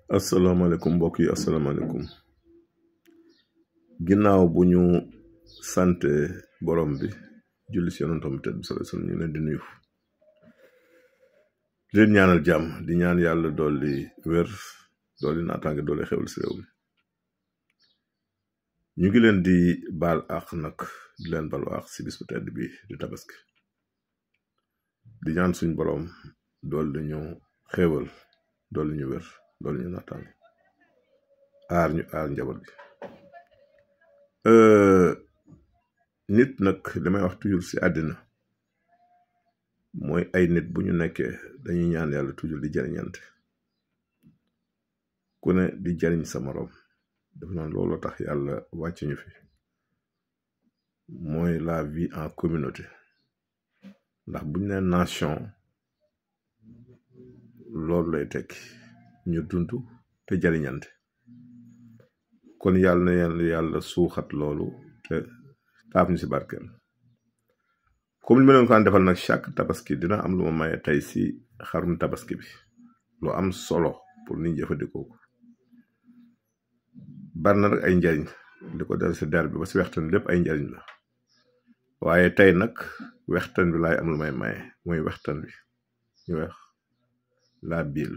asalaamaaleykum mbokk yi asalaamaaleykum ginnaaw bu ñu sante borom bi julli si yonentam tedd bi sallallahu alayhi wasallam ñu leen di nuyu di leen ñaanal jàmm di ñaan yàlla dolli wér dolli naataange dolli xewal si réew mi ñu ngi leen di baal àq nag di leen balu àq si bis bu tedd bi di tabaski di ñaan suñ borom dolli ñu xewal dolli ñu wér dolli ñu naataange aar njaboot bi nit nag damay wax toujours si àddina mooy ay nit bu ñu nekkee dañuy ñaan yàlla toujours di jariñante ku ne di jariñ sa morom def naa loolu tax yàlla wàcc ñu fi mooy la vie en communauté ndax buñ ne nation loolu lay tekki ñu dund te jariñante kon yàlla na yàlla suuxat loolu te taaf ñu si barkeel comme li ma leen ko daan defal nag chaque tabaski dina am lu ma maye tey si xarum tabaski bi lu am solo pour nit jëfandikoo ko bari na rek ay njariñ li ko del si der bi ba si wextan lépp ay njariñ la waaye tey nag wextan bi laay am lu may maye mooy wextan bi ñu wex la biil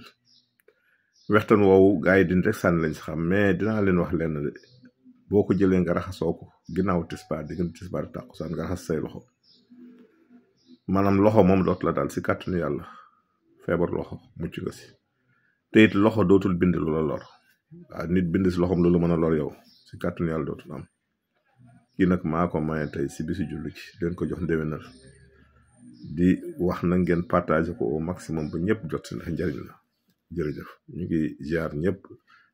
wextan woowu gaa yi din rek sànni lañ si xam mais dinaa leen wax lenn de boo ko jëlee nga raxasoo ko ginnaaw tisbaar diggante tisbaar tàkkusaan nga raxas say loxo maanaam loxo moom dootu la daal si kàttanu yàlla feebar loxo mucc nga si te it loxo dootul bind lu la lor waaw nit bind si loxom loolu mën a lor yow si kàttanu yàlla dootul am kii nag maa ko maye tey si bisu julli ci leen ko jox ndéwénal di wax na ngeen partager ko au maximum ba ñëpp jot si ndax njariñ la jërëjëf ñu ngi ziar ñëpp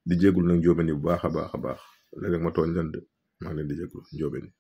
di jégul nag njóobeen yi bu baax a baax léeg-léeg ma tooñ leen de maa ngi leen di jégul njóobeen yi